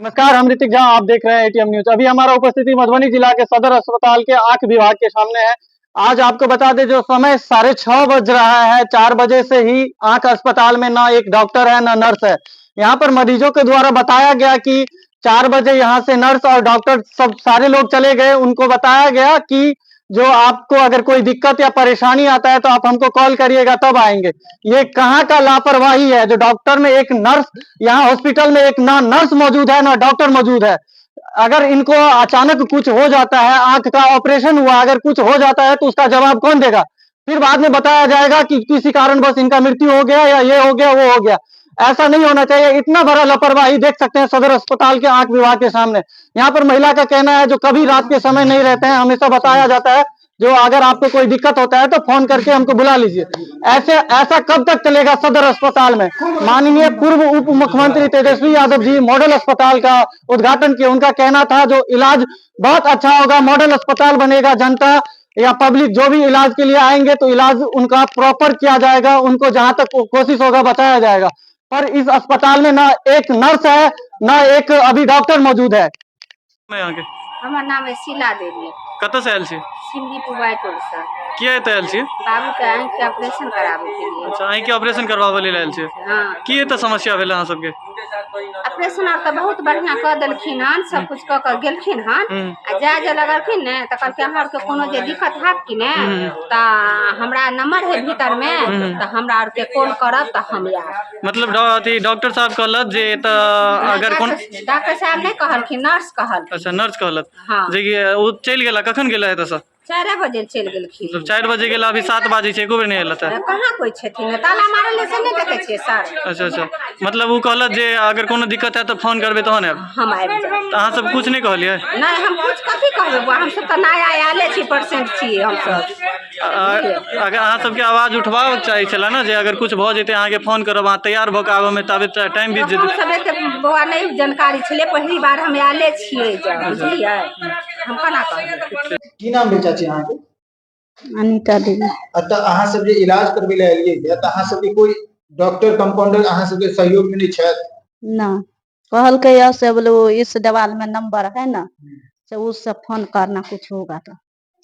नमस्कार, हम ऋतिक झा, आप देख रहे हैं एटीएम न्यूज। अभी हमारा उपस्थिति मधुबनी जिला के सदर अस्पताल के आंख विभाग के सामने है। आज आपको बता दें, जो समय 6:30 बज रहा है, 4 बजे से ही आंख अस्पताल में ना एक डॉक्टर है, ना नर्स है। यहाँ पर मरीजों के द्वारा बताया गया कि 4 बजे यहाँ से नर्स और डॉक्टर सब सारे लोग चले गए। उनको बताया गया कि जो आपको अगर कोई दिक्कत या परेशानी आता है तो आप हमको कॉल करिएगा, तब आएंगे। ये कहाँ का लापरवाही है, जो डॉक्टर में एक नर्स, यहाँ हॉस्पिटल में एक ना नर्स मौजूद है, ना डॉक्टर मौजूद है। अगर इनको अचानक कुछ हो जाता है, आंख का ऑपरेशन हुआ, अगर कुछ हो जाता है तो उसका जवाब कौन देगा? फिर बाद में बताया जाएगा कि किसी कारणवश इनका मृत्यु हो गया या ये हो गया, वो हो गया। ऐसा नहीं होना चाहिए। इतना बड़ा लापरवाही देख सकते हैं सदर अस्पताल के आंख विभाग के सामने। यहाँ पर महिला का कहना है, जो कभी रात के समय नहीं रहते हैं, हमेशा बताया जाता है, जो अगर आपको कोई दिक्कत होता है तो फोन करके हमको बुला लीजिए। ऐसे ऐसा कब तक चलेगा सदर अस्पताल में? माननीय पूर्व उप मुख्यमंत्री तेजस्वी यादव जी मॉडल अस्पताल का उद्घाटन किए। उनका कहना था, जो इलाज बहुत अच्छा होगा, मॉडल अस्पताल बनेगा, जनता या पब्लिक जो भी इलाज के लिए आएंगे तो इलाज उनका प्रॉपर किया जाएगा, उनको जहां तक कोशिश होगा बचाया जाएगा। पर इस अस्पताल में ना एक नर्स है, ना एक अभी डॉक्टर मौजूद है। अहाँके? हमर नाम है शीला देवी। कतऽसँ आयल छी? सिमरी पुबाइटोलसँ। किया एतऽ आयल छी? बाबूके आँखिके ऑपरेशन कराबैके लिए। अच्छा, आँखिके ऑपरेशन करबाबऽ लेल आयल छी? हँ। की एतऽ समस्या भेल अहाँ सबके? ऑपरेशन आर तऽ बहुत बढ़िआँ कऽ देलखिन हन, सब कुछ कऽ कऽ गेलखिन हन। आ जाय जे लगलखिन ने तऽ कहलकै, हमरा आरके कोनो जे दिक्कत हैत कि ने तऽ हमरा नंबर है भीतरमे, तऽ हमरा आरके कॉल करब तऽ हम आयब। मतलब अथी डॉक्टर साहब कहलत जे एतऽ अगर कोन डॉक्टर साहब नहि कहलखिन, नर्स कहलखिन। अच्छा, नर्स कहलत। हँ। जे कि ओ चलि गेला। कखन गेला एतऽसँ? 4 बजे चलि गेलखिन। मतलब 4 बजे गेला, अभी 7 बाजै छै, एको बेर नहि आयल एतऽ? कहाँ कोइ छथिन? ताला मारल से नहि देखै छियै सर? अच्छा, मतलब ओ कहलत जे अगर कोनो दिक्कत हैत तऽ फोन करबै तहन आयब। हम आबि जायब। तऽ अहाँ सब कुछ नहि कहलियै? नहि, हम कुछ कथी कहबै बौआ? हमसब तऽ नया आयले छी, पेशेंट छियै हमसब। अगर अहाँ सबके आवाज उठबाक चाही छलै ने, जे अगर कुछ भऽ जेतै, अहाँके फोन करब, अहाँ तैयार भऽ कऽ आबऽमे ताबे टाइम बीत जेतै। हमसब एते बौआ नहि जानकारी छलै, पहिली बार हम आयले छियै जब, बुझलियै? हम केना कहबै? की नाम भेल चाची अहाँके? अनीता देवी। एतऽ अहाँ सब जे इलाज करबै लए एलियै ये, तऽ अहाँ सबके कोई डॉक्टर, कंपाउंडर अहाँ सबके सहयोग में नहि छथि? ना, कहलकै यऽ से बोले, वो इस देवाल में नंबर है ना, से उससे फोन करना, कुछ होगा तो।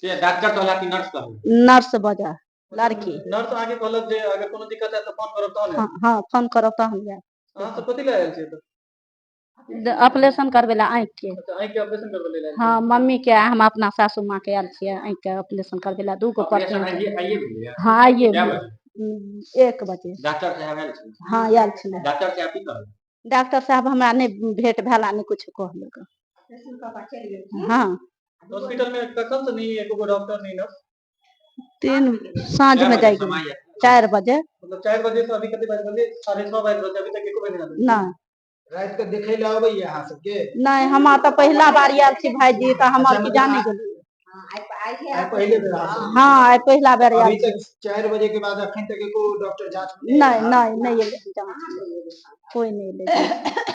से डॉक्टर कहला कि नर्स कहला? नर्स बजा लड़की। नर्स अहाँके कहलक जे अगर कोनो दिक्कत है तऽ फोन करब तहन? हाँ, फोन करो तो हम जाए। अहाँ सब कथी लए आयल छियै एतऽ? ऑपरेशन करबे ला आँखि के। अच्छा, आँखिके ऑपरेशन करबै लेल आयल छियै? हाँ, मम्मी के आ हम अपना सासू माँ के आयल छियै आँखि के ऑपरेशन करबे ला, दू गो ऑपरेशन? पेशेंट। आइए आइए भेलैए? हाँ, आइए। कए भेल। बजे? 1 बजे। डॉक्टर साहब आयल छलै? हाँ, आयल छलै। डॉक्टर साहब की कहल? डॉक्टर साहब हमरा नहि भेंट भेला, नहि कुछ कहलक। हाँ। हॉस्पिटल में कखन से नहीं एको गो डॉक्टर, नहीं नर्स? 3 साँझ कए में बजे जाइ समय यऽ? 4 बजे। मतलब 4 बजे से अभी कते बाजि रहल? 6:30 बाजि रहल छै, अभी तक एको बेर नहीं आयल? नहि। राति के देखै लए अबैया अहाँ सबके? नहि, हम तऽ पहिला बार आयल छी भाईजी, तऽ हम आर की जाने गेलियै। आइ पहिले बेर अहाँ सब? हाँ, आइ पहिला बेर आयल। अभी तक 4 बजे के बाद अखन तक एको डॉक्टर जांच में नहि, नहि, नहि एलै जाँच, कोइ नहि एलै जाँच।